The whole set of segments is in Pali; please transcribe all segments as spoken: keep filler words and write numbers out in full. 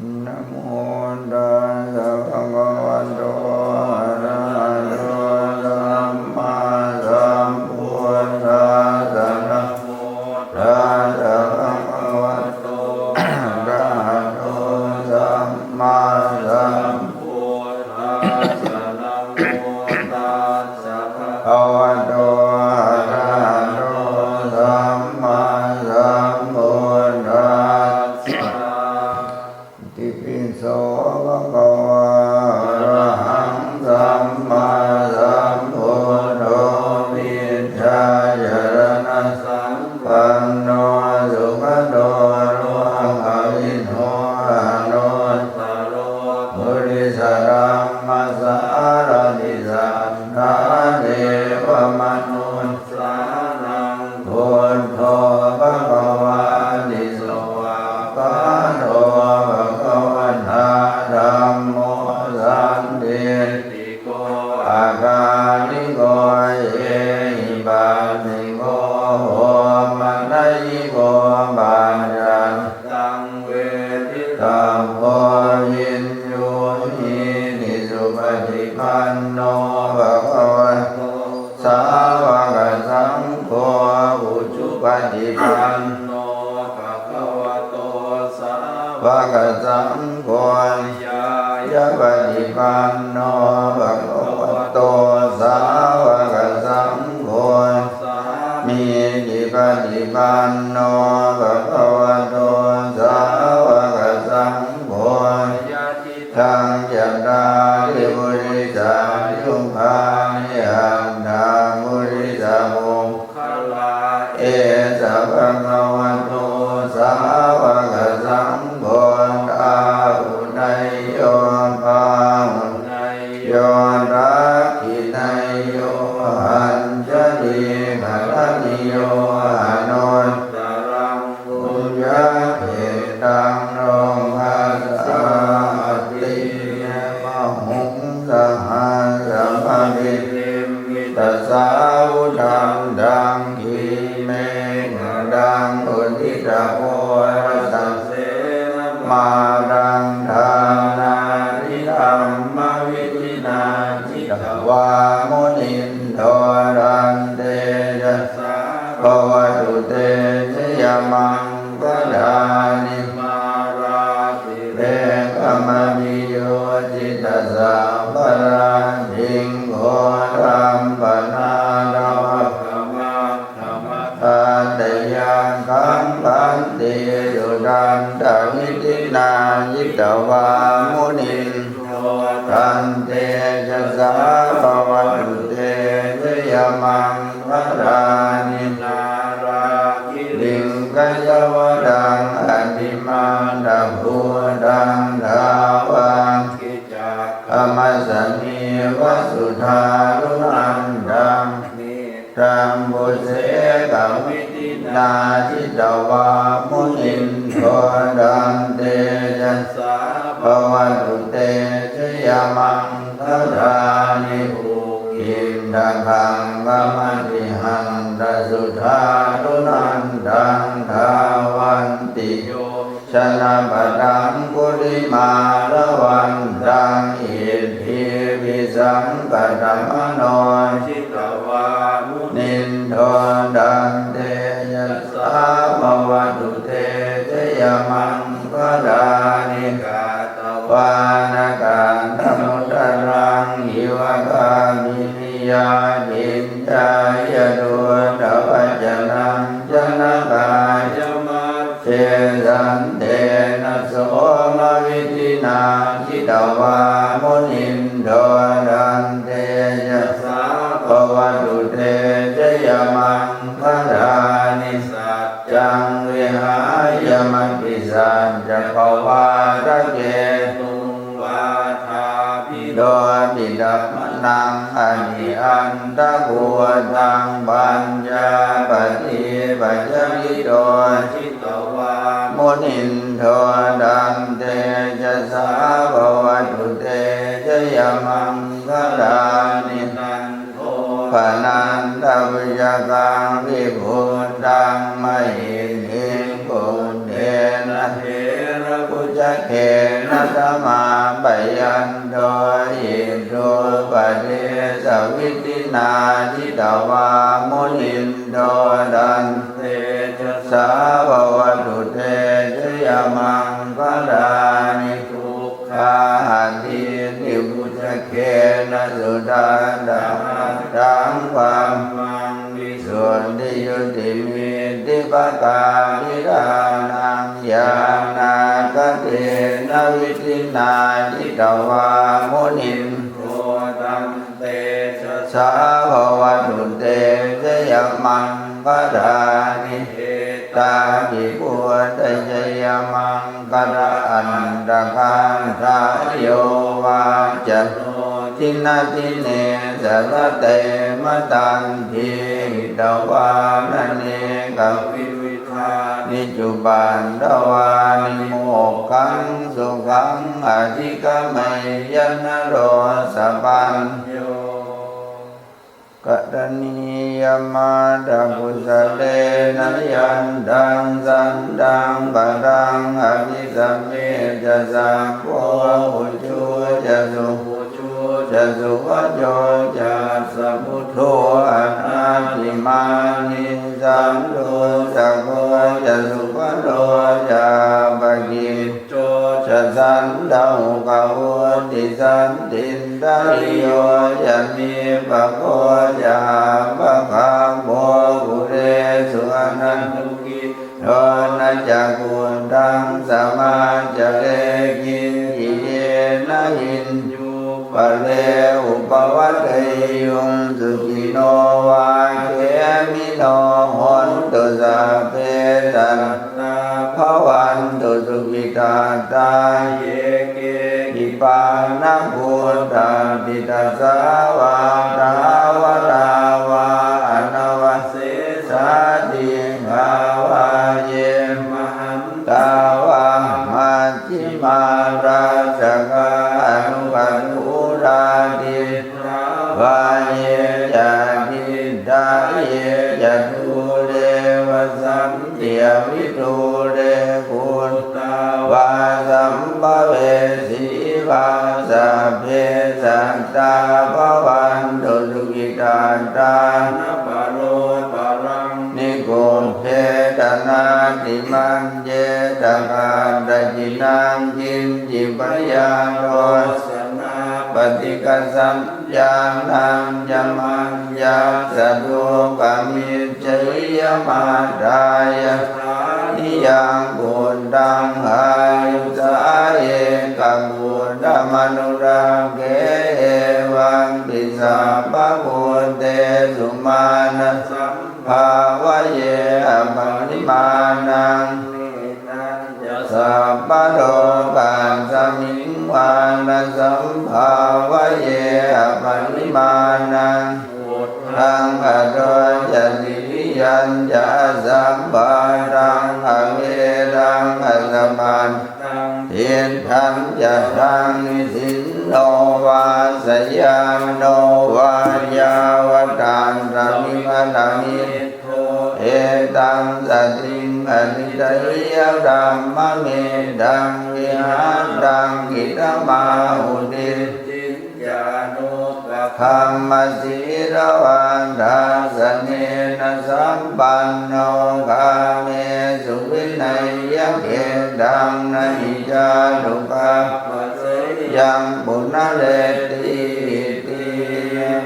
Namo tassa bhagavato arahato sammāsambuddhassa. Namo tassa bhagavato arahato sammāsambuddhassa. Namo tassa bhagavato arahato sammāsambuddhassa. Itipi so bhagavā arahaṃ sammāsambuddho vijjācaraṇasampanno sugato lokavidū anuttaro purisadammasārathi satthā devamanussānaṃ buddho bhagavāti. Svākkhāto bhagavatā dhammo sandiṭṭhiko akāliko ehipassiko opanayiko paccattaṃ veditabbo viññūhīti. Supaṭipanno bhagavato sāvakasaṅgho, ujupaṭipanno bhagavato sāvakasaṅgho, ñāyapaṭipanno bhagavato sāvakasaṅgho, sāmīcipaṭipanno bhagavato sāvakasaṅgho, yadi daṃ cattāri purisayugāni aṭṭha purisapuggalā, esa bhagavato sāvakasaṅgho, āhuneyyo pāhuneyyo dakkhiṇeyyo añjalikaraṇīyo anuttaraṃ puññakkhettaṃ lokassāti. Bāhuṃ sahassamabhinimmitasāvudhantaṃ grīmekhalaṃ uditaghorasasenamāraṃ dānādidhammavidhinā jitavā munindo tantejasā bhavatu te jayamaṅgalāni. Mārātirekamabhiyujjhitasabbarattiṃ ghorampanāḷavakamakkhamathaddhayakkhaṃ khantīsudantavidhinā jitavā munindo tantejasā bhavatu te jayamaṅgalāni. Nāḷāgiriṃ gajavaraṃ atimattabhūtaṃ dāvaggicakkamasanīva sudāruṇantaṃ mettambusekavidhinā jitavā munindo tantejasā bhavatu te jayamaṅgalāni. Ukkhittakhaggamatihatthasudāruṇantaṃ dhāvantiyo janapathaṅgulimālavantaṃ iddhībhisaṅkhatamano jitavā munindo tantejasā bhavatu te jayamaṅgalāni. Katvāna kaṭṭhamudaraṃ iva gabbhinīyā ciñcāya duṭṭhavacanaṃ janakāyamajjhe santena somavidhinā jitavā munindo tantejasā bhavatu te jayamaṅgalāni. Saccaṃ vihāya matisaccakavādaketuṃ vādābhiropitamanaṃ atiandhabhūtaṃ paññāpadīpajalito jitavā munindo tantejasā bhavatu te jayamaṅgalāni. Nandopanandabhujagaṃ vibudhaṃ mahiddhiṃ puttena therabhujage na damāpayanto iddhūpadesavidhinā jitavā munindo tantejasā bhavatu te jayamaṅgalāni. Duggāhadiṭṭhibhujagena sudaṭṭhahatthaṃ brahmaṃ visuddhijutimiddhibakābhidhānaṃ ñāṇāgadena vidhinā jitavā munindo tantejasā bhavatu te jayamaṅgalāni. Etāpi buddhajayamaṅgala-aṭṭhagāthā yo vācano dinadine sarate matandī hitvānanekavividhāni cupaddavāni mokkhaṃ sukhaṃ adhigameyya naro sapañño. Karaṇīyamatthakusalena yantaṃ santaṃ padaṃ abhisamecca sakko ujū ca suhujū ca suvaco cassa mudu anatimānī santussako ca subharo ca appaki cco ca santaṃ ukavutti santindriyo ca nipako ca appagabbho kulesu ananugiddho na ca khuddaṃ samācare kiñci yena viññū pare upavadeyyuṃ. Sukhino vā khemino hontu sabbe sattā bhavantu sukhitattā. Ye keci pāṇabhūtatthi tasā vā thāvarā vā anavasesā dīghā vā ye mahantā vā maj jhimā rassakā aṇukathūlā diṭṭhā vā ye ca adiṭṭhā ye ca dūre vasanti avidūre guttā vā sambhavesī vā sabbe sattā bhavantu sukhitattā. Na paro paraṃ nikubbetha nātimaññetha katthaci naṃ kiñci byārosanā paṭighasaññā naññamaññassa dukkhamiccheyya. Mātā yathā niyaṃ puttaṃ āyusā ekaputtamanurakkhe evampi sabbabhūtesu mānasa bhāvaye aparimāṇaṃ. Mettañca sabbalokasmiṃ mānasambhāvaye aparimāṇaṃ. Uddhaṃ adho ca tiriyañca asambādhaṃ averaṃ asapattaṃ. Tiṭṭhañcaraṃ nisinno vā sayāno vā yāvatassa vigatamiddho etaṃ satiṃ adhiṭṭheyya brahmametaṃ vihāraṃ idhamāhu. Diṭṭhiñca anupagamma sīlavā dassanena sampanno kāmesu vineyya gedhaṃ na hi jātu gabbhaseyyaṃ punaretīti.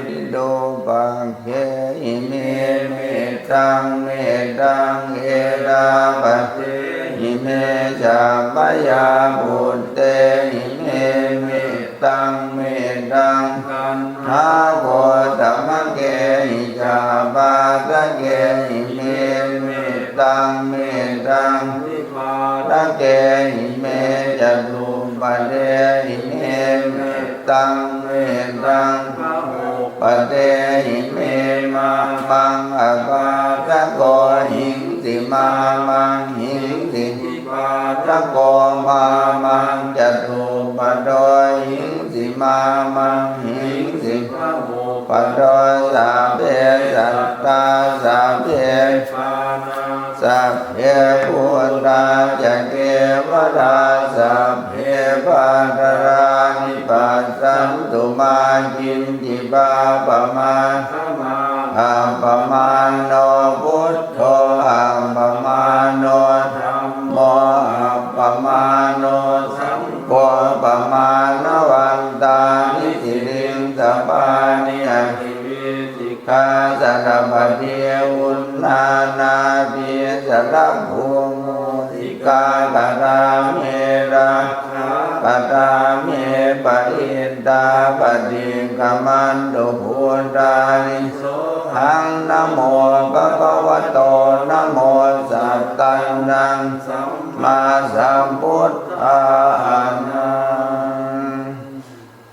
Virupakkhe ime mettaṃ mettaṃ erāpathehi me ca byāputte ime mettaṃ mettaṃ taṇhāgotamakkehi ca pāsakehi me mettaṃ mettaṃ vipālakehi me ca duppadehi me mettaṃ mettaṃ bahuppadehi me mā maṃ apāsako hiṃsi mā maṃ hiṃsi vipālako mā maṃ ca duppado hiṃsi mā maṃ hiṃsi bahuppado. Sabbe sattā sabbe pāṇā sabbe bhūtā ca kevalā sabbe pādarāni passantu mā kiñci pāpamakkhammā. Appamāṇo buddho appamāṇo dhammo appamāṇo saṅgho pamāṇavantāni sirīsapāni ahi vicchikā sarapatī uṇṇānābhī sarabū mūsikā karāme rakkhā karāme parittā paṭikkamantu bhūtāni. Sohaṃ namo bhagavato namo sattannaṃ sammāsambuddhānaṃ.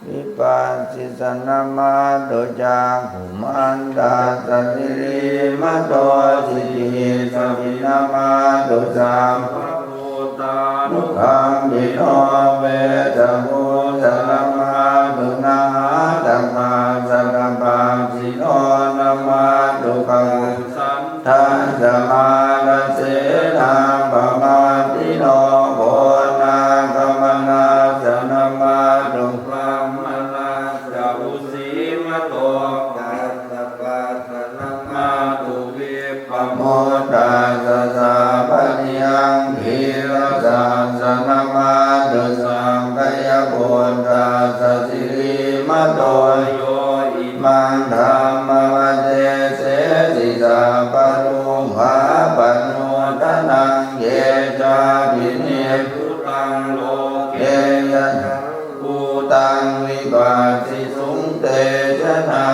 Vipassissa namatthu cakkhumantassa sirīmato sijīsapi namatthu sabbabhūtānukampino vessabhussa namatthu nhātakassa tapassino namatthu kakutsandhassa mārasenappamaddino konāgamanassa namatthu brāhmaṇassa vusīmato kassapassa namatthu vippamuttassa sāvatthiyaṃ girigasassa namatthu sakyaputtassa sirīmato yo imaṃ dhammamadesesi sabbalokūpanuddhanaṃ ye cāpi nibbutaṃ loke yathā bhūtaṃ vipassisuṃ te janā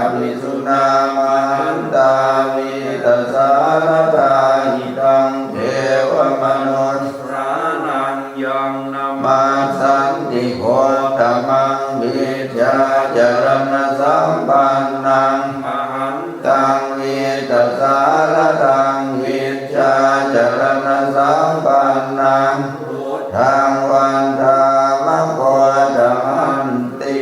apisuṇā mahantā vītasāradā hitaṃ devamanussānaṃ yaṃ namassanti gottamaṃ vijjācaraṇasampannaṃ mahantaṃ vītasāradaṃ vijjācaraṇasampannaṃ buddhaṃ vandāma gottamanti.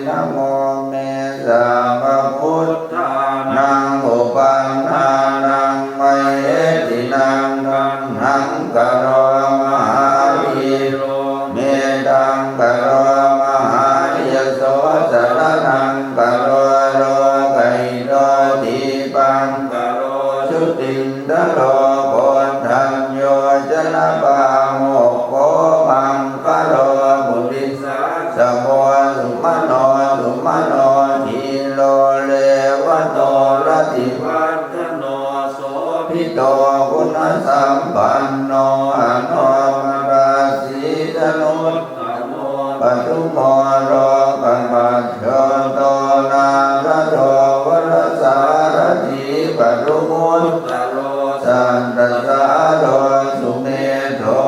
Namo me sabbabuddhānaṃ uppannānaṃ mahesinaṃ taṇhaṅkaro mahāvīro medhaṅkaro mahāyaso saraṇaṅkaro lokahito dīpaṅkaro jutiṃ dharo koṇḍañño janapāmokkho maṅgalo purisāsabho sumano sumano dhīro revato rativaḍḍhano sobhito guṇasampanno anomadassī januttamo padumo lokapajjoto nārado varasārathī padumu ttaro sattasāro sumedho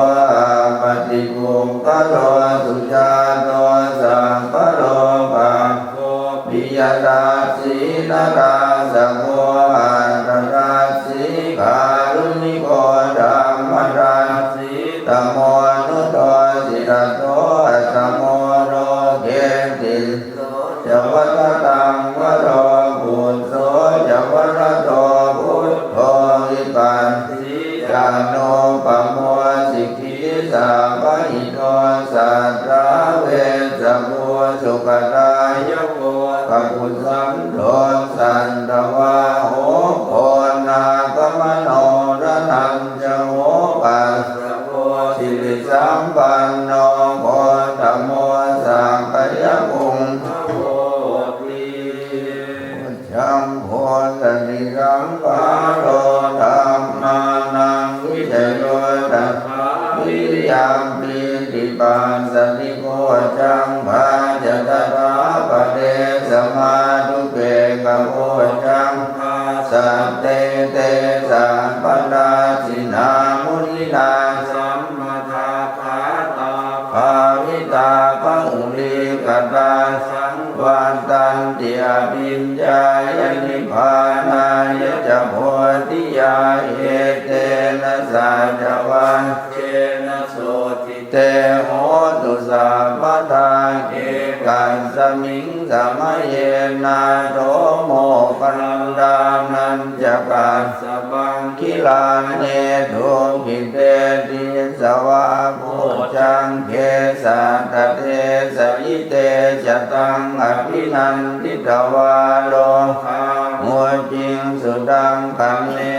appaṭipuggalo sujāto sabbalokaggo piyadassī narāsabho atthadassī kāruṇiko dhammadassi tamonudo sirato asamo loke tisso ca varadaṃ varo phusso ca varado buddho vipassī ca anūpamo sikhī sabbahito satthā vessabhū sukhadāyako kakusandho santāvāho koṇāgamano raṇañca hokassa sirisampanno gottamo sakyapuṅgavo. Jambusatisampharo dhammānaṃ vicayo tathā vīriyampītipassaddhi bojjhaṅgā ca tathāpare samādhupekkhabojjhaṅgā sattete sabbadassinā muninā sammadakkhātā bhāvitā bahulīkatā saṃvattanti abhiññāya nibbānāya ca bodhiyā. Etena saccavajjena sotthi te hotu sabbadā. Ekasmiṃ samaye nātho moggallānañca kassapaṃ gilāne dukkhite disvā bojjhaṅge satta desayi te ca taṃ abhinanditvā rogā mucciṃsu taṅkhaṇe.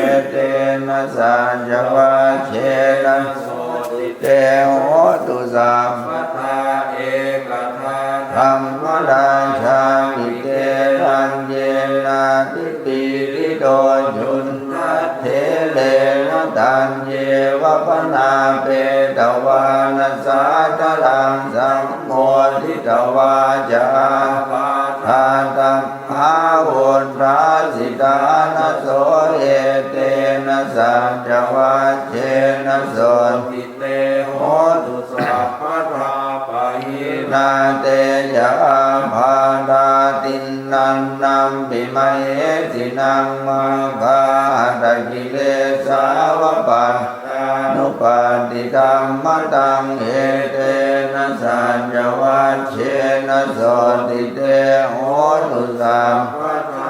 Etena saccavajjena sotthi te hotu sabbadā. Ekadā dhammarājāpi gelaññenābhipīḷito cundattherena taññeva bhaṇāpetvāna sādaraṃ sammoditvā ca ābādhā tam- hā vuṭṭhāsi ṭhānaso. Etena saccavajjena sotthi te hotu sabbadā. Pahīnā te ca ābādhā tiṇṇannampi mahesinaṃ maggāhatakilesāva pattānuppattidhammataṃ. Etena saccavajjena sotthi te hotu sabbadā.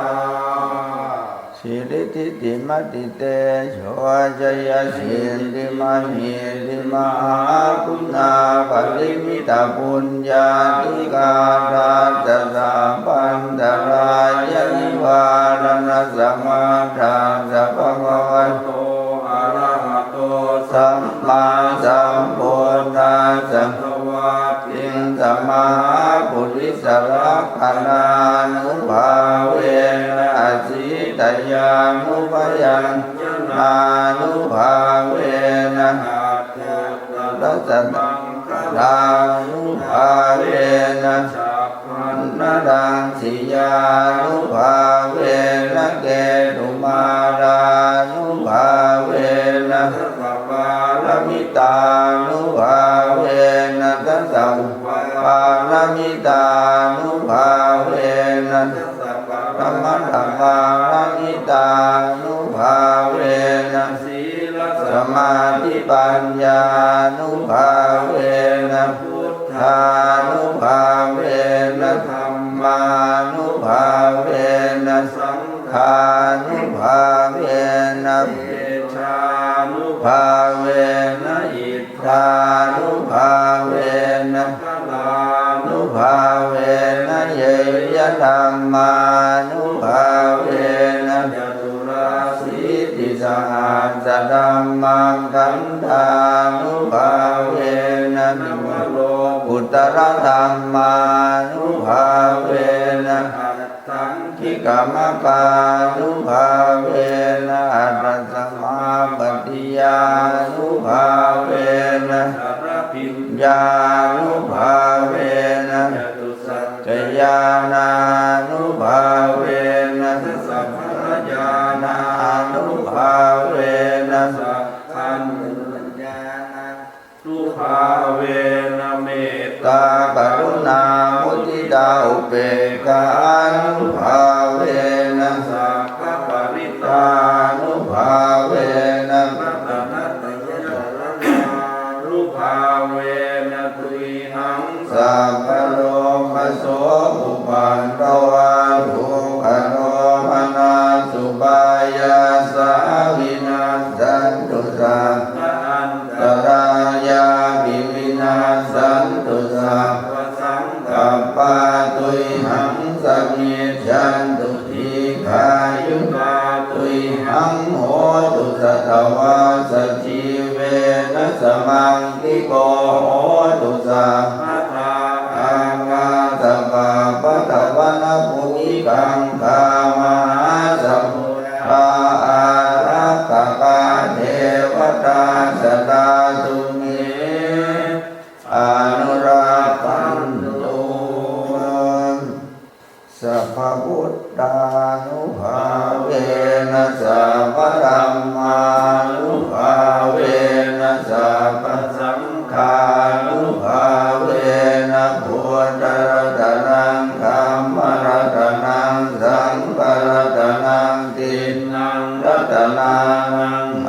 Siridhitimatitejojayasiddhimahiddhimahāguṇāparimitapuññādhikārassa sabbantarāyanivāraṇasamatthassa bhagavato arahato sammāsambuddhassa dvattiṃsamahāpurisalakkhaṇānubhāvena asītyānubyañjanānubhāvena aṭṭhasatasamaṅgalānubhāvena chabbaṇṇaraṃsiyānubhāvena ketumālānubhāvena dasapāramitānubhāvena dasaupapāramitānubhāvena dasaparamatthapāramitānubhāvena sīlasamādhipaññānubhāvena buddhānubhāvena dhammānubhāvena saṅghānubhāvena tejānubhāvena iddhānubhāvena balānubhāvena ñeyyadhammānubhāvena caturāsītisahassadhammakkhandhānubhāvena navalokuttaradhammānubhāvena aṭṭhaṅgikamaggānubhāvena aṭṭhasamāpattiyānubhāvena chaḷabhiññānubhāvena catusaccañāṇānubhāvena dasabalañāṇānubhāvena sakkhaṇubyañjanānubhāvena mettākaruṇāmuditāupekkhānubhāvena sabbaparittānubhāvena ratanattayasaraṇānubhāvena tuyhaṃ sabbarogasokupaddavadukkhadomanassupāyāsā vinassantu sabbaantarāyāpi vinassantu sabbasaṅkappā tuyhaṃ samijjhantu dīghāyutā tuyhaṃ hotu satavassajīvena samaṅgiko hotu sabbadā. Ākāsapabbatavanabhūmigaṅgāmahāsamuddā ārakkhakā devatā sadā tumhe anurakkhantu. Sabbabuddhānubhāvena sabbadhammānubhāvena sabbasaṅghānubhāvena buddharatanaṃ dhammaratanaṃ saṅgharatanaṃ tiṇṇaṃ ratanānaṃ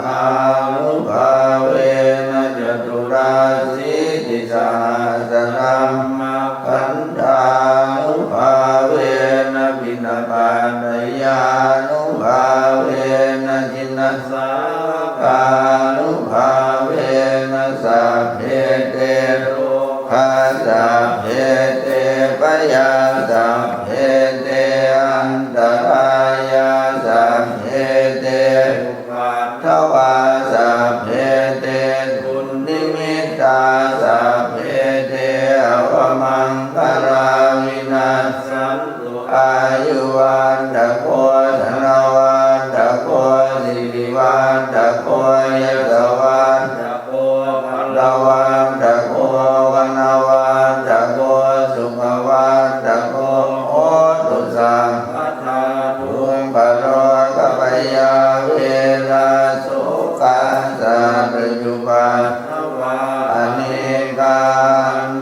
ānubhāvena caturāsītisahassadhammakkhandhānubhāvena piṇḍapātayānubhāvena jinasā sabbe te bhayā sabbe te antarāyā sabbe te upaddavā sabbe te dunnimittā sabbe te avamaṅgalā vinassantu āyuvaḍḍhako dhanavaḍḍhako sirivaḍḍhako yasavaḍḍhako balavaḍḍhako vaṇṇavaḍḍhako sukhavaḍḍhako hotu sabbadā. Dukkharogabhayā verā sokā sattu cupaddavā anekā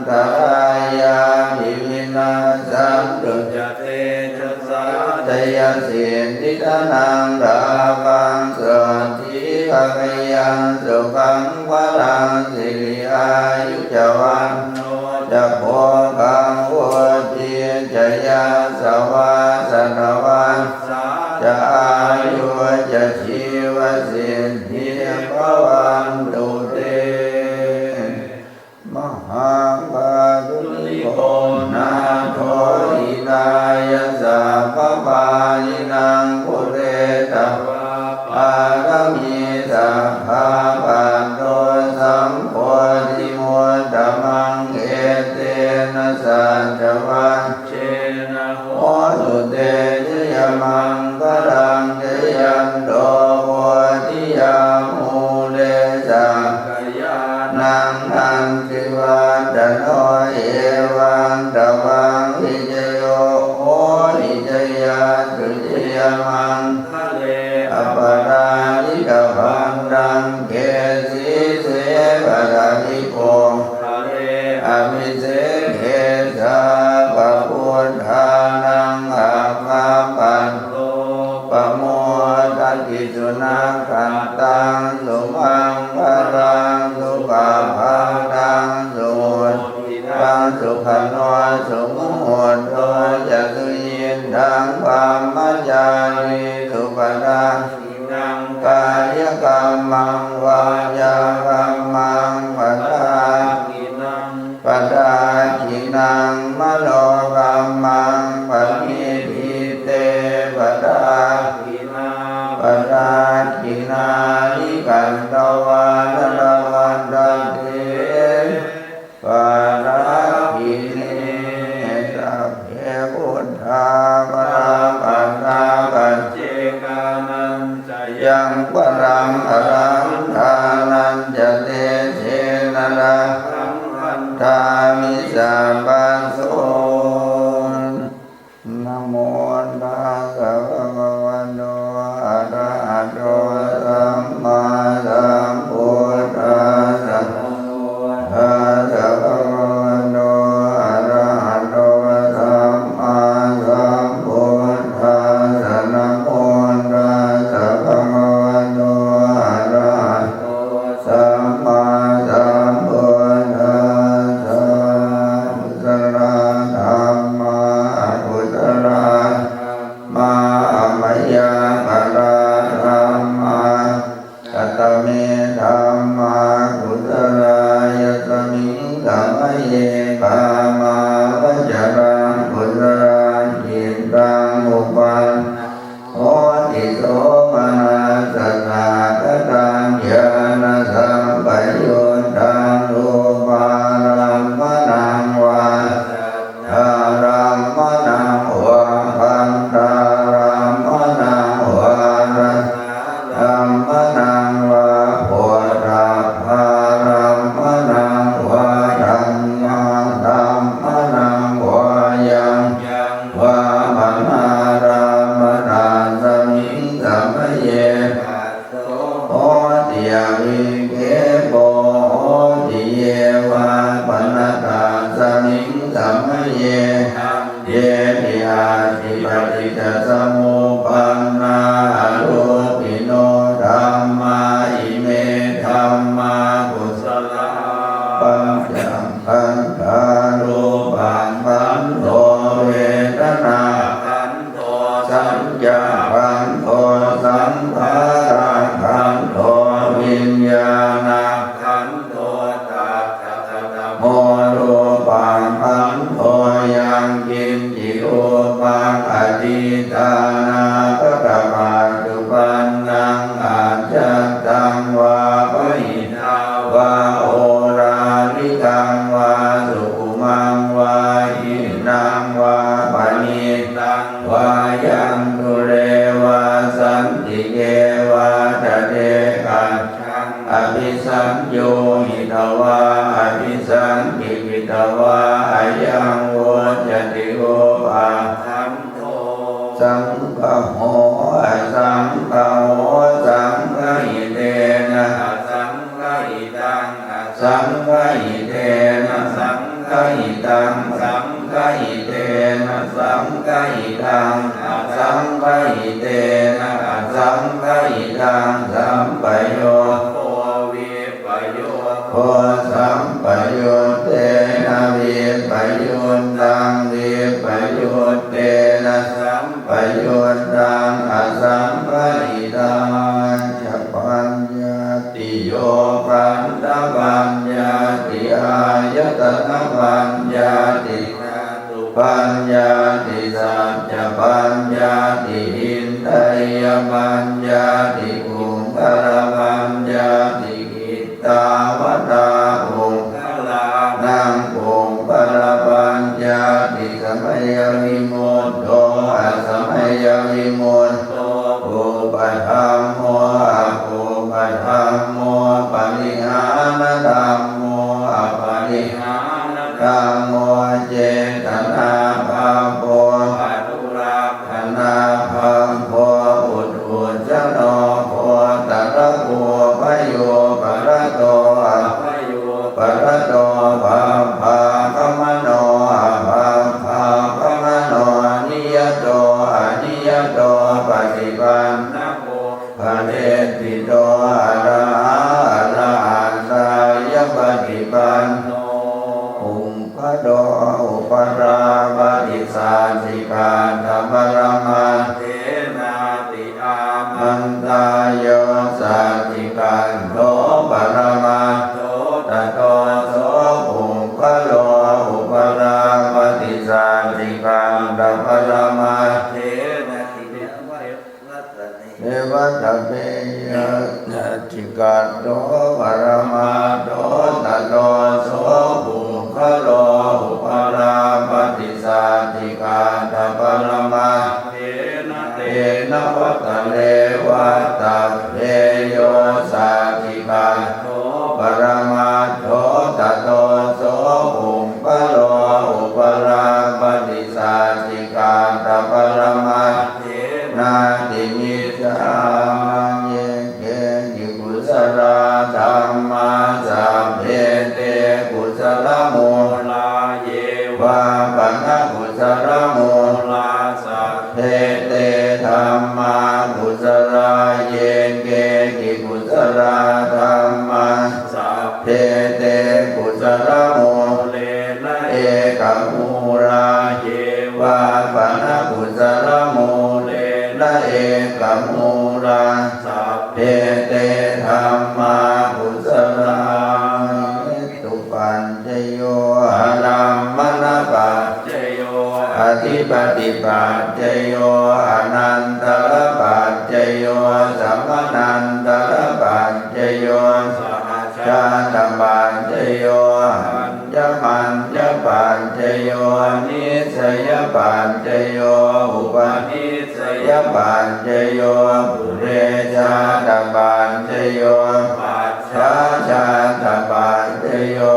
antarāyāpi vinassantu ca tejasā. Jayasiddhi dhanaṃ lābhaṃ sotthi bhāgyaṃ sukhaṃ balaṃ siri āyu ca vaṇṇo ca bhogaṃ vuḍḍhī ca yasavā satavassā ca āyū ca jīvasiddhī bhavantu te. Mahākāruṇiko nātho hitāya sabbapāṇinaṃ pūretvā pāramī sabbā patto sambodhimuttamaṃ etena saccavajjena hotu te jayamaṅgalaṃ. Jayanto bodhiyā mūle sakyānaṃ nandivaḍḍhano evaṃ tvaṃ vijayo hohi jayassu jayamaṅgale aparājitapallaṅke sīse paṭhavipokkhare abhiseke sabbabuddhānaṃ aggappatto pamodati. Sunakkhattaṃ sumaṅgalaṃ supabhātaṃ suhuṭṭhitaṃ sukhaṇo sumuhutto ca suyiṭṭhaṃ brahmacārisu padakkhiṇaṃ kāyakammaṃ vācākammaṃ padakkhiṇaṃ padakkhiṇaṃ manokammaṃ paṇidhī te padakkhiṇā padakkhiṇāni katvāna labhantatthe padakkhiṇe. Sabbe buddhā balappattā paccekānañca yaṃ balaṃ arahantānañca tejena rakkhaṃ bandhāmi sabbaso. Namo tassa bhagavato arahato sammāsambuddhassa. Tassa bhagavato arahato sammāsambuddhassa. Namo tassa bhagavato arahato sammāsambuddhassa. Kusalā dhammā akusalā dhammā abyākatā dhammā. Katame dhammā kusalā? Yasmiṃ samaye kāmāvacaraṃ kusalaṃ cittaṃ uppannaṃ hoti somanassasahagataṃ ñāṇasampayuttaṃ rūpārammaṇaṃ vā saddārammaṇaṃ vā gandhārammaṇaṃ vā rasārammaṇaṃ vā phoṭṭhabbārammaṇaṃ vā dhammārammaṇaṃ vā yaṃ yaṃ vā panārabbha tasmiṃ samaye phasso hoti avikkhepo hoti. Ye vā pana tasmiṃ samaye ṭhāne ṭhāti paṭiccasamuppannā arūpino dhammā ime dhammā kusalā. Pañcakkhandhā rūpakkhandho vedanākkhandho saññākkhandho saṅkhārakkhandho viññāṇakkhandho. Tattha katamo vā sukhumaṃ vā hīnaṃ vā paṇītaṃ vā yaṃ dūre vā santike vā tadekajjhaṃ abhisaññūhitvā abhisaṅkhipitvā ayaṃ vuccati uppaṭṭhaṃ kho saṅgaho asaṅgaho saṅgahitena asaṅgahitaṃ asaṅgahitena saṅgahitaṃ saṅgahitena saṅgahitaṃ asaṅgahitena asaṅgahitaṃ sampayogo vippayogo sampayuttena vippayuttaṃ vippayuttena sampayuttaṃ asaṅgahitañca paññattiyo khandhapaññatti āyatanapaññatti dhātupaññatti saccapaññatti indriyapaññatti puggalapaññatti kittāvatā puggalānaṃ puggalapaññatti samayavimutto asamayavimutto kuppadhammo akuppadhammo parihānadhammo aparihānadhammo cetanābhabbo anurak khanābhabbo puthujjano gotrabhū bhayūparato abhayūparato bhabbāgamano abhabbāgamano niyato aniyato paṭipannako phaleṭṭhito arahā arahattāya paṭipanno puggalo upalabbhati sacchikaṭṭhaparamaṭṭhenāti āmantā. Yo sacchikaṭṭho paramaṭṭho tato so puggalo upalabbhati sacchikaṭṭhaparamaṭṭhena. Evatabeyya sacchikaṭṭho paramaṭṭho tato so puggalo upalabbhati sacchikaṭṭhaparamaṭṭhena. Tena vata re vattabbe yo sacchikaṭṭho paramaṭṭho tato so puggalo upalabbhati sacchikaṭṭhaparamaṭṭhe nāti micchā. Ye keci kusalā dhammā sabbe te kusalamūlā. Ye vā pana kusalamūlā sabbe te dhammā kusalā. Ye keci kusalā dhammā sabbe te kusalamūlena ekamūlā. Ye vā pana kusalamūlena ekamūlā sabbe te dhammā kusalā. Hetupaccayo ārammaṇapaccayo adhipatipaccayo anantarapaccayo samanantarapaccayo sahajātapaccayo aññamaññapaccayo nissayapaccayo upanissayapaccayo purejātapaccayo pacchājātapaccayo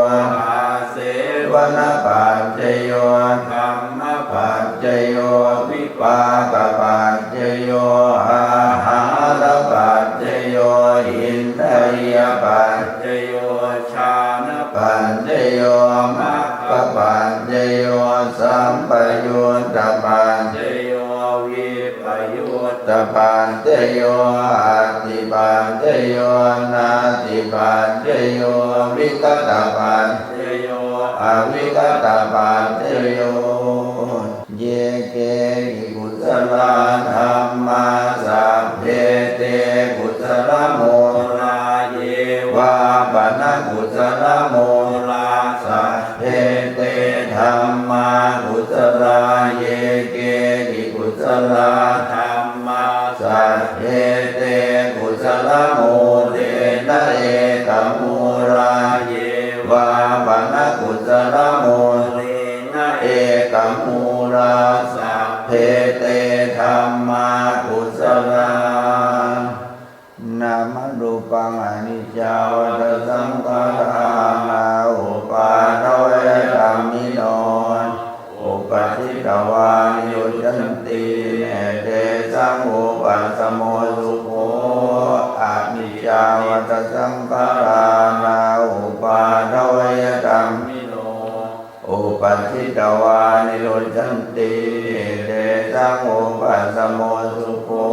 āsevanapaccayo dhammapaccayo vipākapaccayo āhārapaccayo indriyapaccayo jhānapaccayo maggapaccayo sampayuttapaccayo vippayu ttapaccayo atthipaccayo natthipaccayo vigatapaccayo avigatapaccayo. Ye keci kusalā dhammā sabbe te kusalamūlā. Ye vā pana kusalamūlā sabbe te dhammā kusalā. Ye keci kusalā dhammā sabbe te kusalamūlena ekamūlā. Ye vā pana kusalā Saramūlena ekamūlā sabbe te dhammā kusalā. Nāmarūpaṃ aniccā vata saṅkhārā na uppādavayadhammino, uppajjitvā nirujjhanti, tesaṃ vūpasamo sukho. Aniccā vata saṅkhārā na uppādavayadhammino, uppajjitvā nirujjhanti, tesaṃ vūpasamo sukho.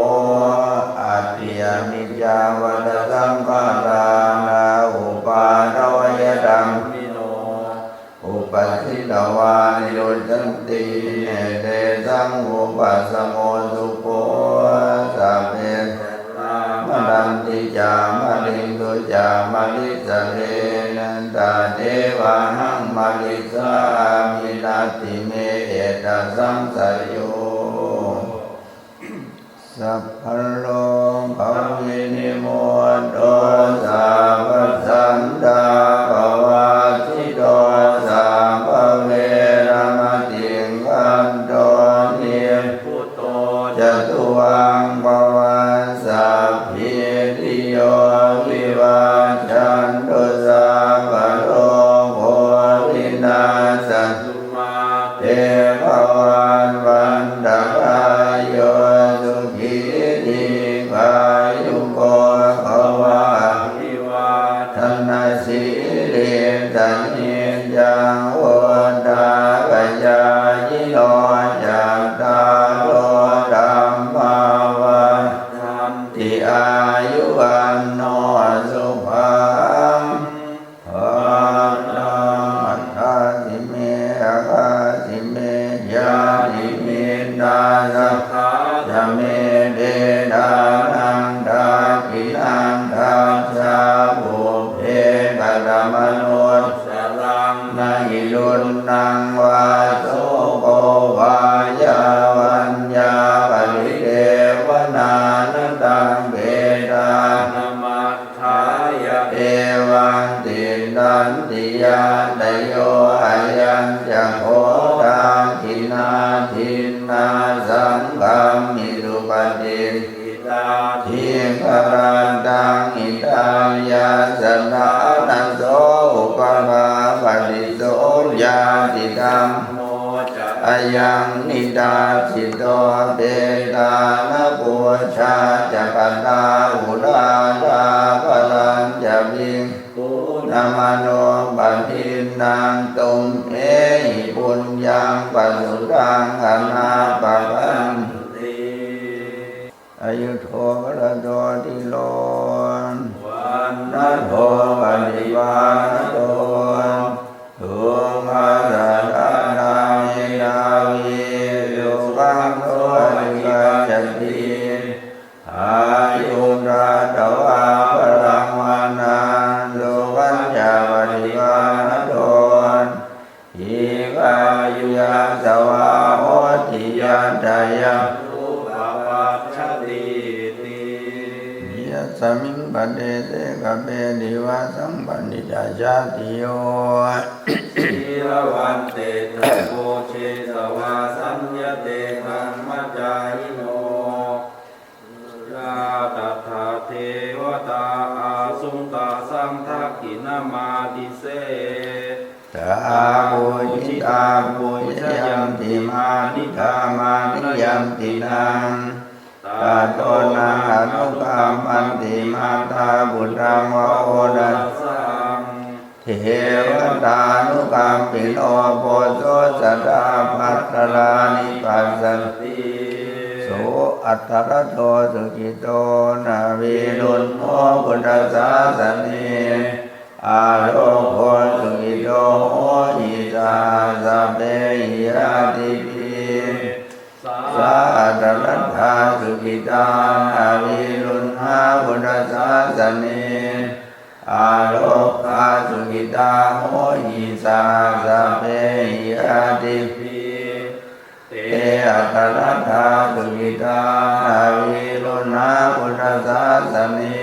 Atthi aniccā vata saṅkhārā na uppādavayadhammino, uppajjitvā nirujjhanti, tesaṃ vūpasamo sukho. Sabbe maranti ca mariṃsu ca marissare, tathevāhaṃ marissāmi natthi me ettha saṃsayo. Sabbarogavinimutto sabbasantāpavajjito sabbaveramatikkanto nib buto ca tuvaṃ bhava. Sabbītiyo vivajjantu sabbarogo vinassatu mā te bhavatvantarāyo sukhī dīghāyuko bhava. Abhivādanasīlissa niccaṃ vuḍḍhāpacāyino cattāro dhammā vaḍḍhanti āyu vaṇṇo sukhaṃ balaṃ. Adāsi me akāsi me ñātimittā sakhā ca me petānaṃ dakkhiṇaṃ dajjā pubbe katamanussaraṃ. Na hi ruṇṇaṃ vā soko vā yā vaññā paridevanā, na taṃ petānamatthāya evaṃ tiṭṭhanti ñātayo. Ayañca kho dakkhiṇā dinnā saṅghamhi supati ṭṭhitā dīgharattaṃ hitāyassa ṭhānaso upalabbhati so ñātidhammo ca ayaṃ nidassito. Petāna pūjā ca katā uḷārā balañca bhikkhūnamanuppadinnaṃ tumhehi puññaṃ pasutaṃ anappakanti. Āyudo balado dhīro vaṇṇado paṭibhāṇado sukhassa dātā medhāvī sukhaṃ so adhigacchati. Āyuṃ datvā balaṃ vaṇṇaṃ sukhañca paṭibhāṇado dīghāyu yasavā hoti yattha yatthūpapajjatīti. Yasmiṃ padese kape divā sampaṇṇitā jātiyo sīlavantettha pūjetvā saññate brahmacārino. Suddhā tadha devatā āsuṃ tāsaṃ dakkhiṇamādise. Taṃ pūjitā pūjayanti mānitā mānayanti taṃ. Tato naṃ anukampanti mātā puttaṃ va oḷāsaṃ. Devatānukampino poso sadā bhadrāni passati. So atthaladdho sukhito navīruḷho buddhasāsane. Arogho sukhito hohi saha sabbehi ñātibhi. Sā atthaladdhā sukhitā navīruḷhā buddhasāsane. Arogā sukhitā hohi saha sabbehi ñātibhi. Te atthaladdhā sukhitā navīruḷhā buddhasāsane.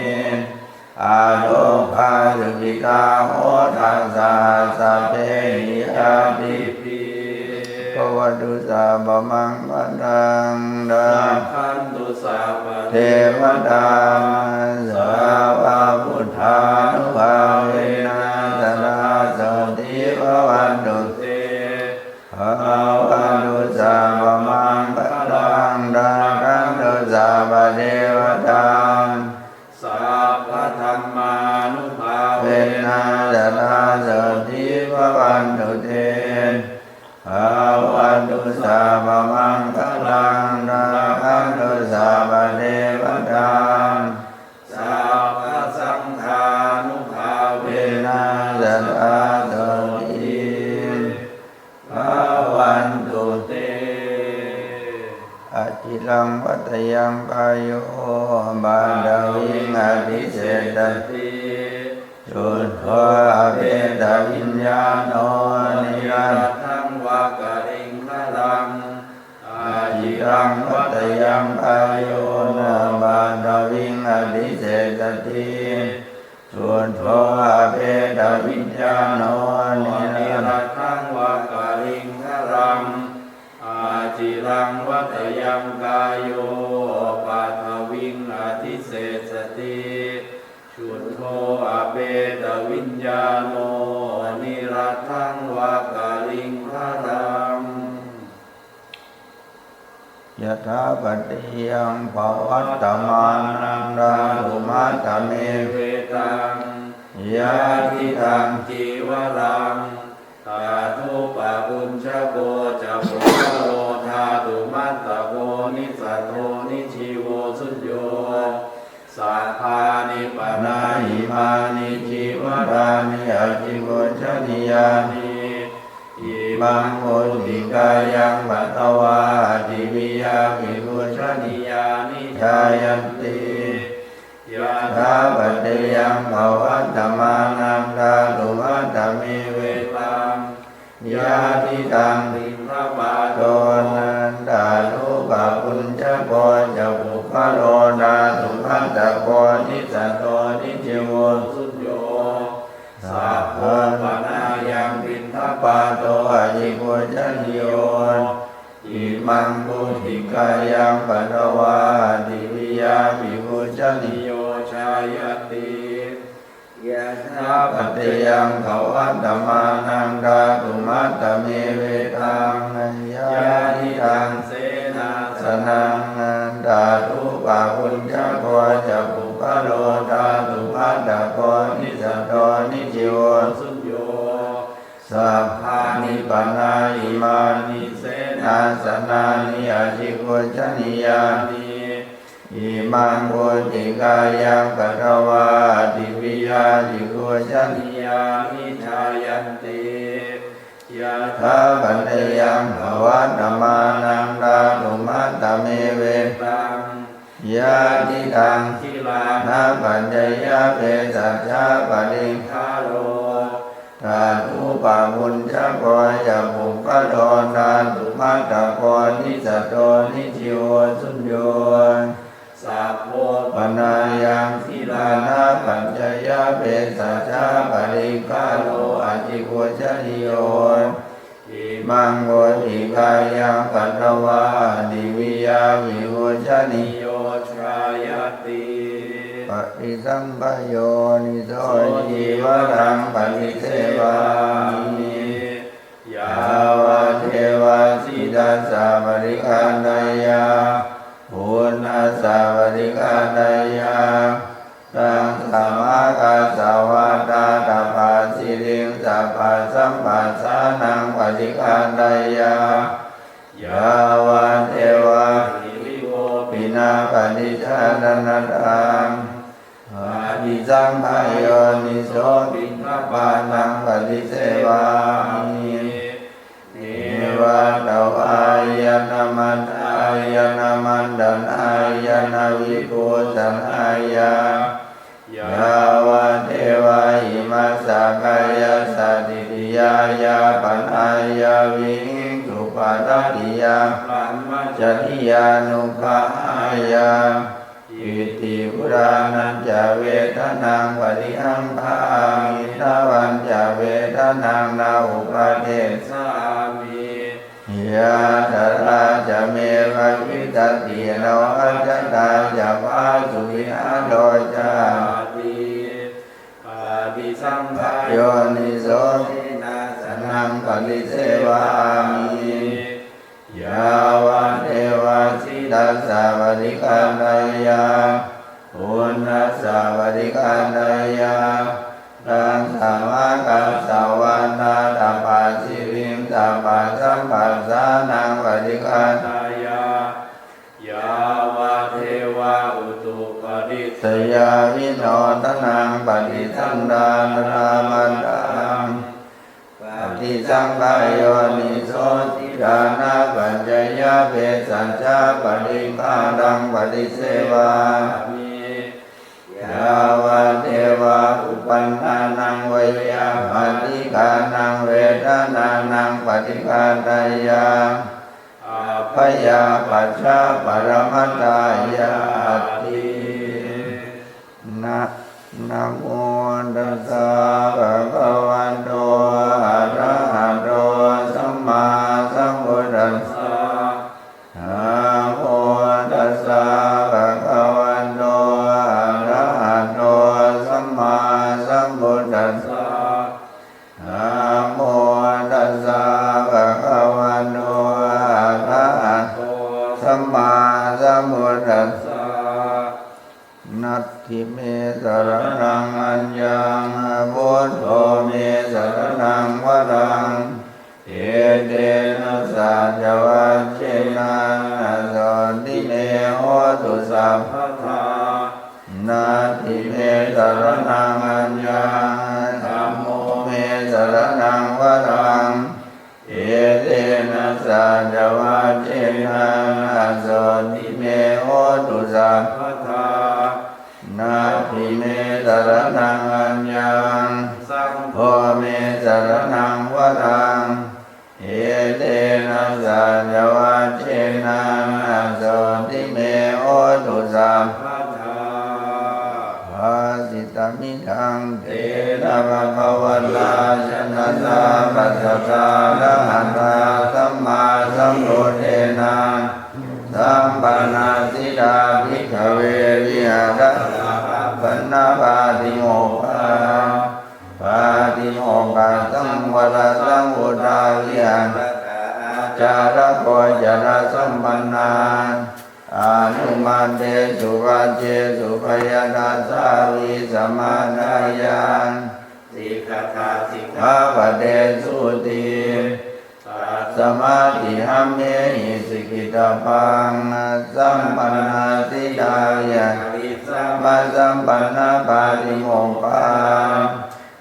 Arogā sukhitā hotha saha sabbehi Bhavatu sabbamaṅgalaṃ, rakkhantu sabbadevatā, sabbabuddhānubhāvena, sadā sotthī bhavantu te. Bhavatu sabbamaṅgalaṃ, rakkhantu sabbadevatā, sabbadhammānubhāvena, sadā sotthī bhavantu te. Bhavatu sabbamaṅgalaṃ, rakkhantu sabbadevatā, sabbasaṅghānubhāvena, sadā sotthī bhavantu te. Aciraṃ vatayaṃ kāyo, paṭhaviṃ adhisessati, chuddho apetaviññāṇo, niratthaṃva kaliṅgaraṃ. Aciraṃ vatayaṃ kāyo, paṭhaviṃ adhisessati, chuddho apetaviññāṇo, niratthaṃva kaliṅgaraṃ. Aciraṃ vatayaṃ kāyo, paṭhaviṃ adhisessati, chuddho apetaviññāṇo, niratthaṃva kaliṅgaraṃ. Yathāpaccayaṃ pavattamānaṃ dhātumattamevetaṃ, yadidaṃ cīvaraṃ, tathūpabhuñjako ca puggalo, dhātumattako nissatto nijjīvo suñño. Sabbāni pana imāni cīvarāni abhipūjanīyāni, imaṃ mūsikāyaṃ patvā, adiviya abhipūjanīyāni jāyanti. Yathāpaccayaṃ pavattamānaṃ dhātumattamevetaṃ, yadidaṃ piṇḍapāto, tathūpabhuñjako ca puggalo, dhātumattako nissatto nijjīvo suñño. Sabbo panāyaṃ piṇḍapāto abhipūjanīyo, imaṃ mūsikāyaṃ patvā, adiviya abhipūjanīyo jāyanti. Yathāpaccayaṃ pavattamānaṃ dhātumattamevetaṃ, yadidaṃ senāsanaṃ, tathūpabhuñjako ca puggalo, dhātumattako nissatto nijjīvo suñño. Sabbāni pana imāni senāsanāni abhipūjanīyāni, imaṃ mūsikāyaṃ patvā, adiviya abhipūjanīyāni jāyanti. Yathāpaccayaṃ pavattamānaṃ dhātumattamevetaṃ, yadidaṃ gilānapaccayabhesajjaparikkhāro, tathūpabhuñjako ca puggalo, dhātumattako nissatto nijjīvo suñño. Sabbo panāyaṃ gilānapaccayabhesajjaparikkhāro abhipūjanīyo, imaṃ mūsikāyaṃ patvā, adiviya abhipūjanīyo jāyanti. Paṭisaṅkhā yoniso cīvaraṃ paṭisevāmi, yāvadeva sītassa paṭighāteyya, uṇhassa paṭighāteyya, taṃsamākāsavātātapasiriṃsapasamphassānaṃ paṭighāteyya, yāvadeva hirikopinapaṭicchādanatthaṃ paṭisaṅkhā yoniso piṇḍapātaṃ paṭisevāmi, neva davāya na madāya na maṇḍanāya na vibhūsanāya, yāvadeva imassa kāyassa ṭhitiyā yāpanāya vihiṃsuparatiyā brahmacariyānuggahāya, iti purāṇañca vedanaṃ paṭihaṅkhāmi, navañca vedanaṃ na uppādessāmi, Yathārā ca me bhavissati, āvajjatā ca phāsuvihāro cāti. Paṭisaṅkhā yoniso cenasanaṃ paṭisevāmi, yāvadeva sītassa paṭighāteyya, uṇhassa paṭighāteyya, dasābhāgassa vātātapasiriṃ sabbasampassānaṃ paṭighāteyya, yāvadeva utuparissayavinodanaṃ paṭisallānārāmatthaṃ. Paṭisaṅkhā yoniso cittānapaccayavesaja paṭighātaṃ paṭisevāmi, yāvadeva uppannānaṃ veyyābādhikānaṃ vedanānaṃ paṭighāteyya, abyāpajjhaparamatāyāti. Na, namo tassa bhagavato arahato sammāsambuddhassa. Namo tassa bhagavato arahato sammāsambuddhassa. Namo tassa bhagavato arahato sammāsambuddhassa. Natthi me saraṇaṃ aññaṃ, buddho me saraṇaṃ varaṃ, etena saccavajjena sotthi me hotu sabbadā. Natthi me saraṇaṃ aññaṃ, dhammo me saraṇaṃ varaṃ, etena saccavajjena sotthi me hotu sabbadā. Natthi me saraṇaṃ aññaṃ, saṅgho me saraṇaṃ varaṃ, etena saccavajjena sotthi me hotu sabbadā. Bhāsitamidaṃ tena bhagavatā janatā padasā arahatā sammāsambuddhena sampannā siddhā bhikkhave viharānāpannā pātimokkhā. Pātimokkhā saṃvarasaṃvutā viharakā ācāragocarasampannā anumantesu vajjesu bhayadassā vīsamadāya sikkhatā sikkhāpadesūti. Tasmā tīṇaṃ amhehi sikkhitabbaṃ. Sampannā siddhā viharissāma sampannā pātimokkhā.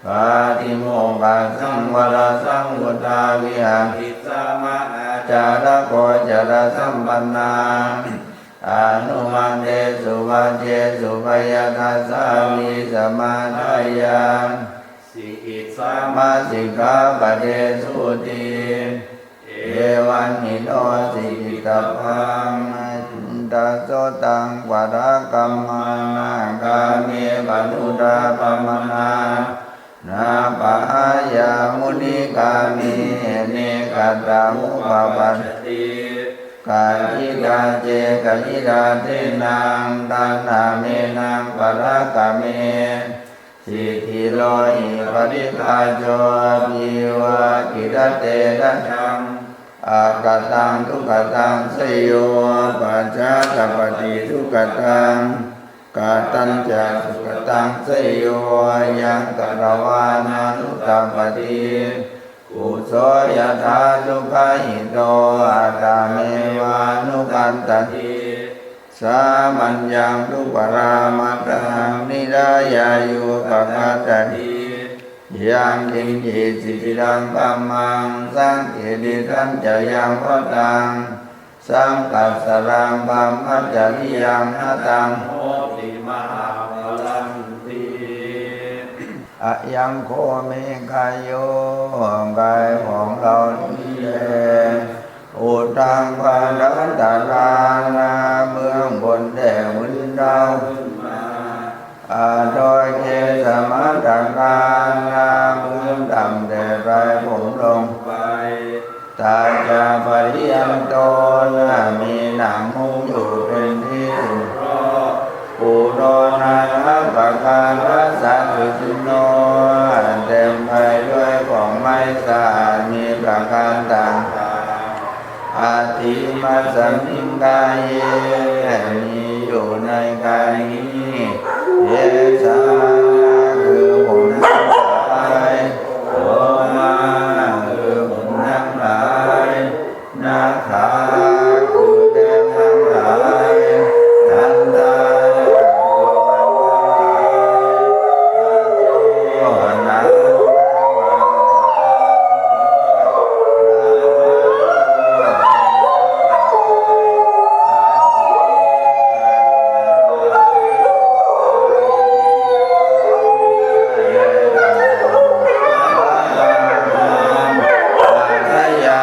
Pātimokkhā saṃvarasaṃvutā viharissāma ācāragocarasampannā anumantesu vajjesu bhayadassā vīsamadāya sikkhissāma sikkhāpadesūti. Evaṃ hi no sikkhitabbaṃ. Daso taṃ parakkamma nāgā me paṇuddappamanā nāpahāya munikāme ne katthamupapaṭṭhati. Kacitā ce kacitā tenaṃ taṇhamenaṃ parakkameti. Cittirohi paṭighajjo piyuva kilatesajaṃ akataṃ dukkhataṃ seyo pacchā tappati. Dukkhataṃ katañca sukkhataṃ seyo yaṃ katvāna anutappati. Kuso yathā dukkahito attamevānukassati. Sāmaññaṃ dupparāmaṭṭhaṃ niyyānūpakassati. Yaṅkiñci ciciraṃ dhammaṃ saṅkiliṭṭhañca yaṃ vataṃ saṅkhassaraṃ brahmacariyaṃ na taṃ hoti mahappalanti. Ayaṃ kho me kāyo กายของเรานี้แล uddhaṃ pādatalāna เบื้องบนแด่พื้นเท้า adho kesamatthakāna เบื้องต่ำแต่ปลายผมลงไป ตา ca pariyanto มีหนังหุ้มอยู่เป็นที่สุดรอบ Pūro nānappakārassa suciṇṇo เต็มไปด้วยของไม่สะอาดมีประการต่างๆ Atthi imasmiṃ kāye มีอยู่ในกายนี้ Kesā คือผมทั้งหลาย Lomā คือขนทั้งหลาย Nakhā คือเล็บทั้งหลาย Dantā คือฟันทั้งหลาย Taco หน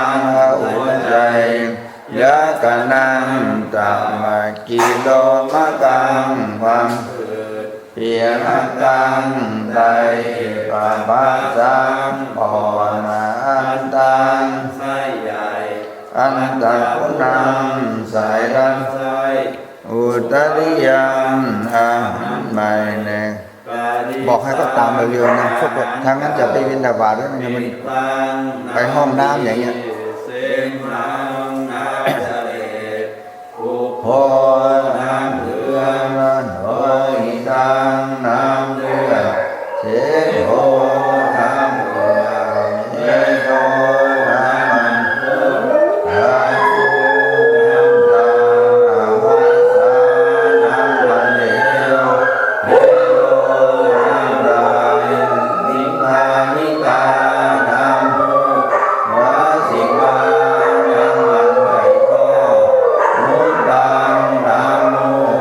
ัง หัวใจ Yakanaṃ tamaki lomakaṃ ความ Piṭakaṃ ไต Pabhasaṃ ปอด Antaṃ ไส้ใหญ่ Antaguṇaṃ สายรัก Udariyaṃ อาหารใหม่แน่ บอกให้เขาตามเร็วๆนะ พวกทางนั้นจะไปบิณฑบาตแล้วเนี่ย มันไปห้องน้ำอย่างเงี้ย Pubbo น้ำเหลือง Lohitaṃ น้ำเลือด Sedo น้ำเหงื่อ Medo น้ำมันข้น Raju น้ำตา Avassa น้ำมันเหลว Melo น้ำลาย Nimmānikā น้ำมูก Nasikā น้ำมันไขข้อ Muttaṃ น้ำมูก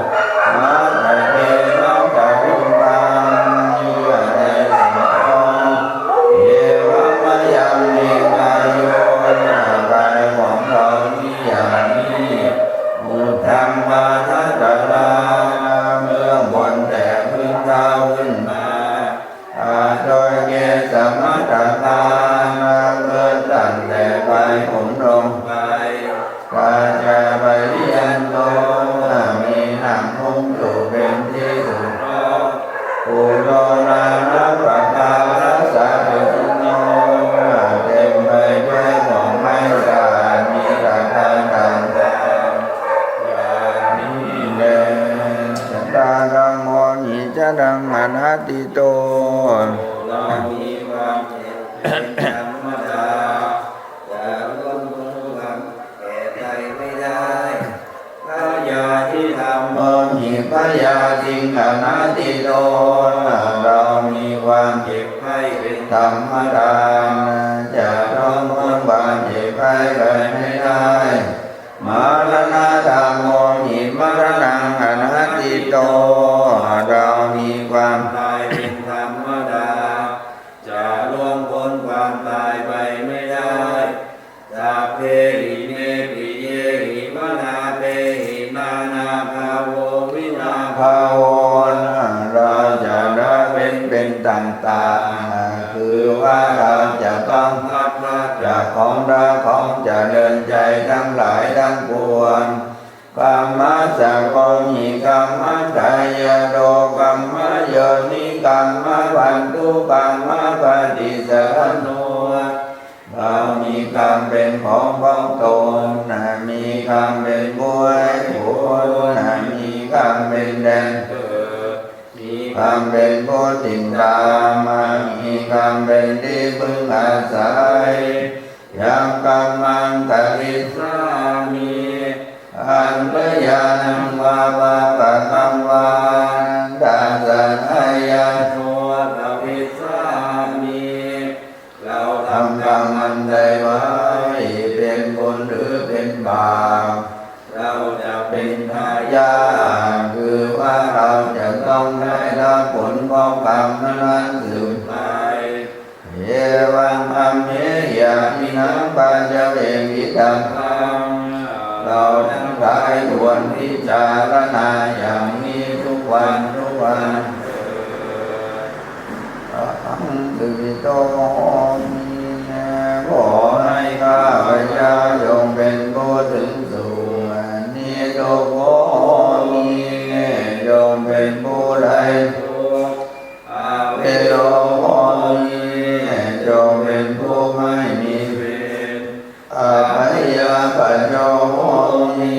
Matthake น้ำตาลุมปัง เยื่อในสมอง Evaṃ mayaṃ มีอายุ กายของเรานี้อย่างนี้ Uddhamadhatarā เบื้องบนแต่พื้นเท้าขึ้นมา Adho kesamatthakā เริ่มตั้งแต่ปลายผมลงไป Tañca pariyanto มีหนังหุ้มอยู่เป็นที่สุดรอบ Pūro nānappakārassa suciṇṇo เต็มไปด้วยของไม่สะอาดมีประการต่างๆ อย่างนี้แล Jathākammo hi jaraṃ anatīto เรามีความเจ็บเป็นธรรมดา จะล่วงพ้นความแก่ไปไม่ได้ Byādhidhammamhi byādhiṃ anatīto เรามีความเจ็บไข้เป็นธรรมดา จะล่วงพ้นความเจ็บไข้ไปไม่ได้ Maraṇadhammamhi maraṇaṃ anatīto เรามีความตายเป็นธรรมดา จะล่วงพ้นความตายไปไม่ได้ Sabbehi me piyehi manāpehi nānābhāvo vinābhāvo เราจะละเว้นเป็นต่างๆ คือว่าเราจะต้องพลัดพรากจากของรักของเจริญใจทั้งหลายทั้งปวง Kammassakomhi kammadāyādo kammayoni kammabandhu kammapaṭisaraṇo เรามีกรรมเป็นของของตน มีกรรมเป็นผู้ให้ผล มีกรรมเป็นแดนเกิด มีกรรมเป็นผู้ติดตาม มีกรรมเป็นที่พึ่งอาศัย Yaṃ kammaṃ karissāmi kalyāṇaṃ vā pāpakaṃ vā tassa dāyādo bhavissāmi เราทำกรรมอันใดไว้ เป็นบุญหรือเป็นบาป เราจะเป็นทายาท คือว่าเราจะต้องได้รับผลของกรรมนั้นๆ สืบไป Evaṃ amhehi yānīnaṃ paccavekkhitabbaṃ เราทั้งหลายควรพิจารณาอย่างนี้ทุกวันทุกวันเถิด Ahaṃ sukhito homi ขอให้ข้าพ Abyāpajjho homi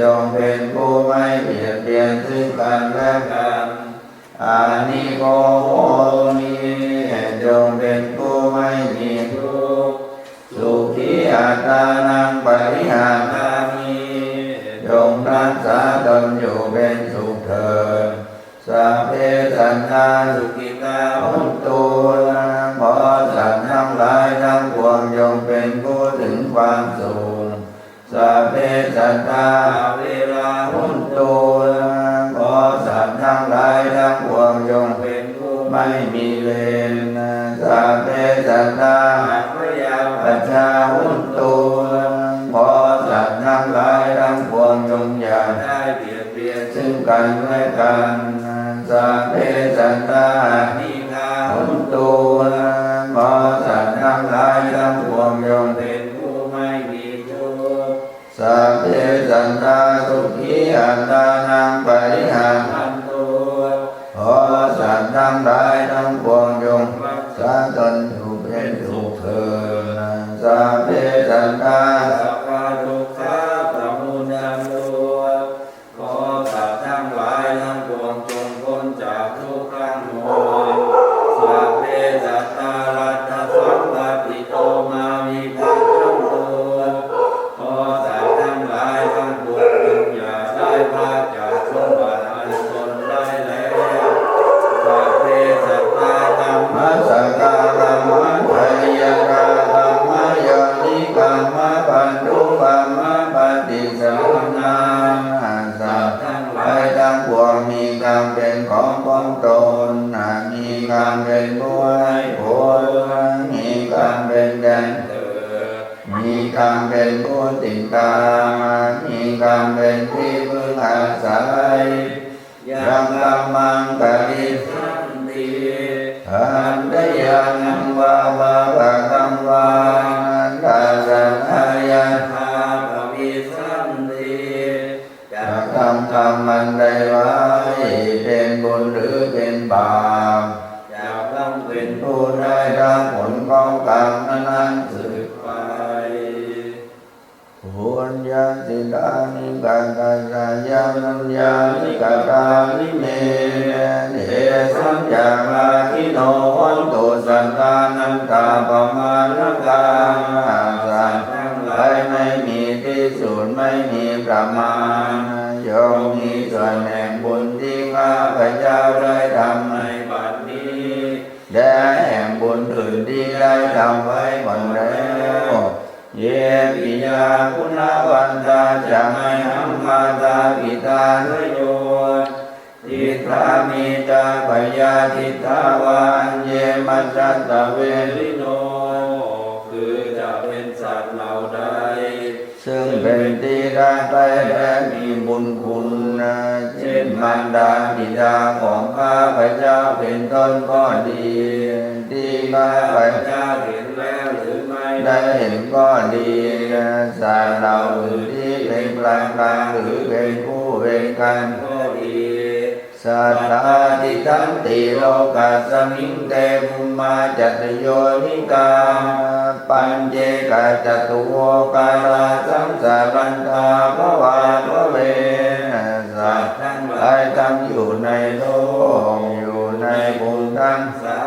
จงเป็นผู้ไม่เบียดเบียนซึ่งกันและกัน Anīgho homi จงเป็นผู้ไม่มีทุกข์ Sukhī attānaṃ pariharamāhi จงรักษาตนอยู่เป็นสุขเถิด Sabbe sattā sukhitā hontu ขอสัตว์ทั้งหลายทั้งปวงจงเป็นผู้ถึงความสุข Sabbe sattā averā hontu ขอสัตว์ทั้งหลายทั้งปวงจงเป็นผู้ไม่มีเวร Sabbe sattā abyāpajjhā hontu ขอสัตว์ทั้งหลายทั้งปวงจงอย่าได้เบียดเบียนซึ่งกันและกัน Sabbe sattā anīghā hontu ขอสัตว์ทั้งหลายทั้งปวงจงเป็นผู้ไม่มีทุกข์ Sabbe sattā sukhī attānaṃ pariharantu ขอสัตว์ทั้งหลายทั้งปวงจงรักษาตนอยู่เป็นสุขเถิด Sabbe sattā sabbadukkhā pamuccantu ขอสัตว์ทั้งหลายทั้งปวงจงพ้นจากทุกข์ทั้งมวล Sabbe sattā laddhasampattito mā vigacchantu ขอสัตว์ทั้งหลายทั้งปวงจงอย่าได้พลาดจากสมบัติอันตนได้แล้ว Sabbe sattā kammassakā kammadāyakā kammayonī kammabandhū kammapaṭisaraṇā สัตว์ทั้งหลายทั้งปวงมีกรรมเป็นของของตน มีกรรมเป็นผู้ให้ผล มีกรรมเป็นแดนเกิด มีกรรมเป็นผู้ติดตาม มีกรรมเป็นที่พึ่งอาศัย Yaṃ kammaṃ karissanti kalyāṇaṃ vā pāpakaṃ vā tassa dāyādā bhavissanti จะทำกรรมอันใดไว้ เป็นบุญหรือเป็นบาป จะต้องเป็นผู้ได้รับผลของกรรมนั้นๆสืบไป Puññassidāni katassa yaṃ puññāni katāni me, tesaṃ ca bhāgino hontu sattānattapamāṇakā. สัตว์ทั้งหลายไม่มีที่สุด ไม่มีประมาณ จงมีส่วนแห่งบุญที่ข้าพเจ้าได้ทำในบัดนี้ และแห่งบุญอื่นที่ได้ทำไว้ก่อนแล้ว Ye piyā guṇavantā ca mayhaṃ mātā pitā yaṃ sadakā, diṭṭhā me ca pajā diṭṭhā va aññe majjhattaverino. คือจะเป็นสัตว์เหล่าใด ซึ่งเป็นที่รักใคร่และมีบุญคุณ เช่นมารดาบิดาของข้าพเจ้าเป็นต้นก็ดี ที่ข้าพเจ้าเห็นแล้วหรือไม่ได้เห็นก็ดี สัตว์เหล่าอื่นที่เป็นกลางๆ หรือเป็นคู่เป็นกันก็ดี Sattā tiṭṭhanti lokasmiṃ te bhummā catuyonikā, pañcekacatuvokārā saṃsarantā bhavābhave. สัตว์ทั้งหลายตั้งอยู่ในโลก อยู่ในภูมิทั้งสา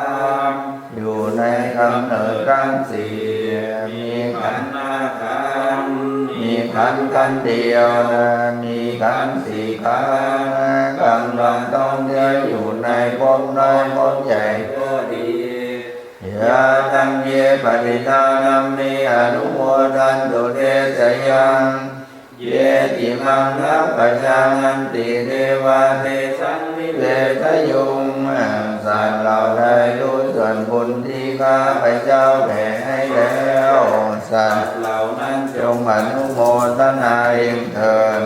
ม อยู่ในกำเนิดทั้งสี่ มีขันธ์ห้าขันธ์ มีขันธ์ขันธ์เดียว มีขันธ์สี่ขันธ์ กำลังท่องเที่ยวอยู่ในภพน้อยภพใหญ่ก็ดี Yā taṃ ye patiṭṭhānaṃ me anumodantu te sayaṃ, ye cimaṃ nappajānanti devā tesaṃ nivesāyuṃ. สัตว์เหล่าใดรู้ส่วนบุญที่ข้าพเจ้าแผ่ให้แล้ว สัตว์เหล่านั้นจงอนุโมทนาเองเถิด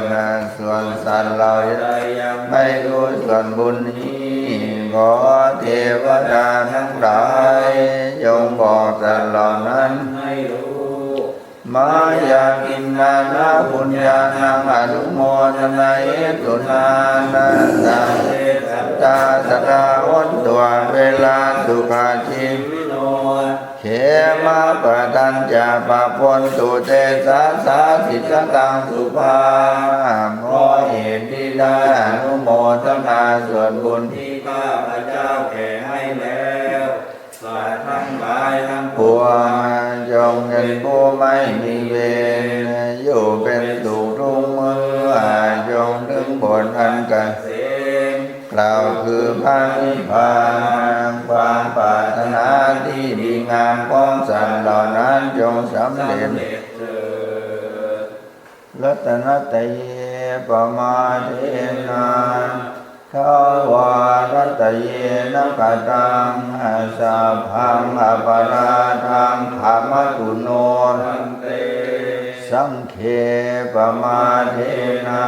ส่วนสัตว์เหล่าใดยังไม่รู้ส่วนบุญนี้ ขอเทวดาทั้งหลายจงบอกสัตว์เหล่านั้นให้รู้ Mayā khiṇānaṃ puññānaṃ anumodanāhetunā, sabbe sattā sadā hontu averā sukhajīvino. khemappadañca pabontu te sassāsi sataṃ sukhā. เพราะเหตุนี้ได้อนุโมทนาส่วนบุญที่ข้าพเจ้าแผ่ให้แล้ว สัตว์ทั้งหลายทั้งปวงจงเป็นผู้ไม่มีเวร อยู่เป็นสุขทุกเมื่อ จงถึงผลอันเกษม กล่าวคือพระนิพพาน ความปรารถนาที่ดีงามของสัตว์เหล่านั้นจงสำเร็จเถิด Ratanattaye pamādena dvārattayena kataṃ sabbaṃ aparādhaṃ khamatu no. Saṅghe pamādena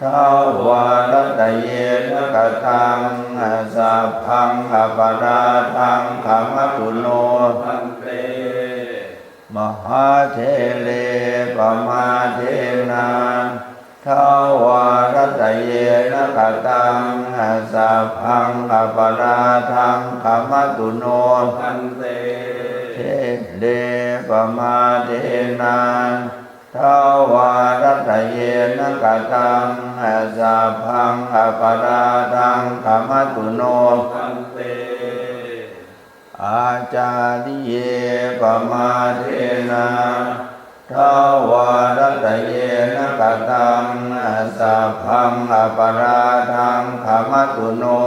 dvārattayena kataṃ sabbaṃ aparādhaṃ khamatu no. Mahāthere pamādena dvārattayena kataṃ sabbaṃ aparādhaṃ khamatu no. There pamādena dvārattayena kataṃ sabbaṃ aparādhaṃ khamatu no. Ācariyūpamadena dvārattayena kataṃ sabbaṃ aparādhaṃ khamatu no.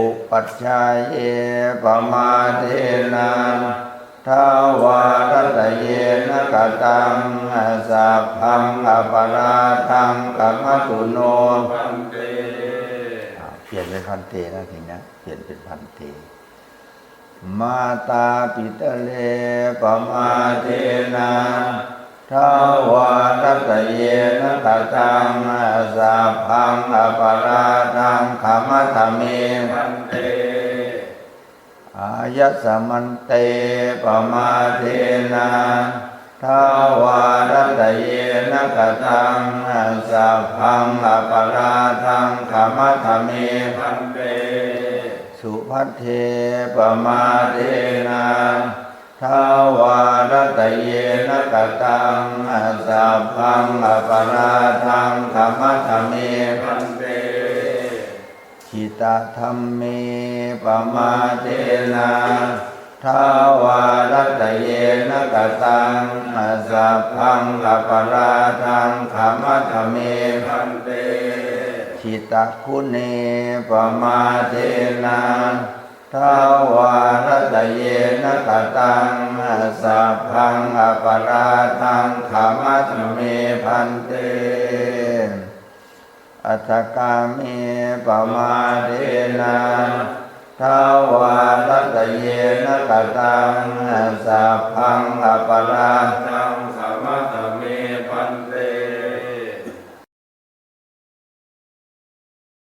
Upajjhāyūpamadena dvārattayena kataṃ sabbaṃ aparādhaṃ khamatu no. อ่า เปลี่ยนเป็น bhante นะ ทีเนี้ย เปลี่ยนเป็น bhante. Mātāpitare pamādena dvārattayena kataṃ sabbaṃ aparādhaṃ khamatha me. Āyasmante pamādena dvārattayena kataṃ sabbaṃ aparādhaṃ khamatha me. Subhadde pamādena dvārattayena kataṃ sabbaṃ aparādhaṃ khamatha me. Jitadhamme pamādena dvārattayena kataṃ sabbaṃ aparādhaṃ khamatha me. Jitaguṇe pamādena dvārattayena kataṃ sabbaṃ aparādhaṃ khamatha me bhante. Athāgame pamādena dvārattayena kataṃ sabbaṃ aparādhaṃ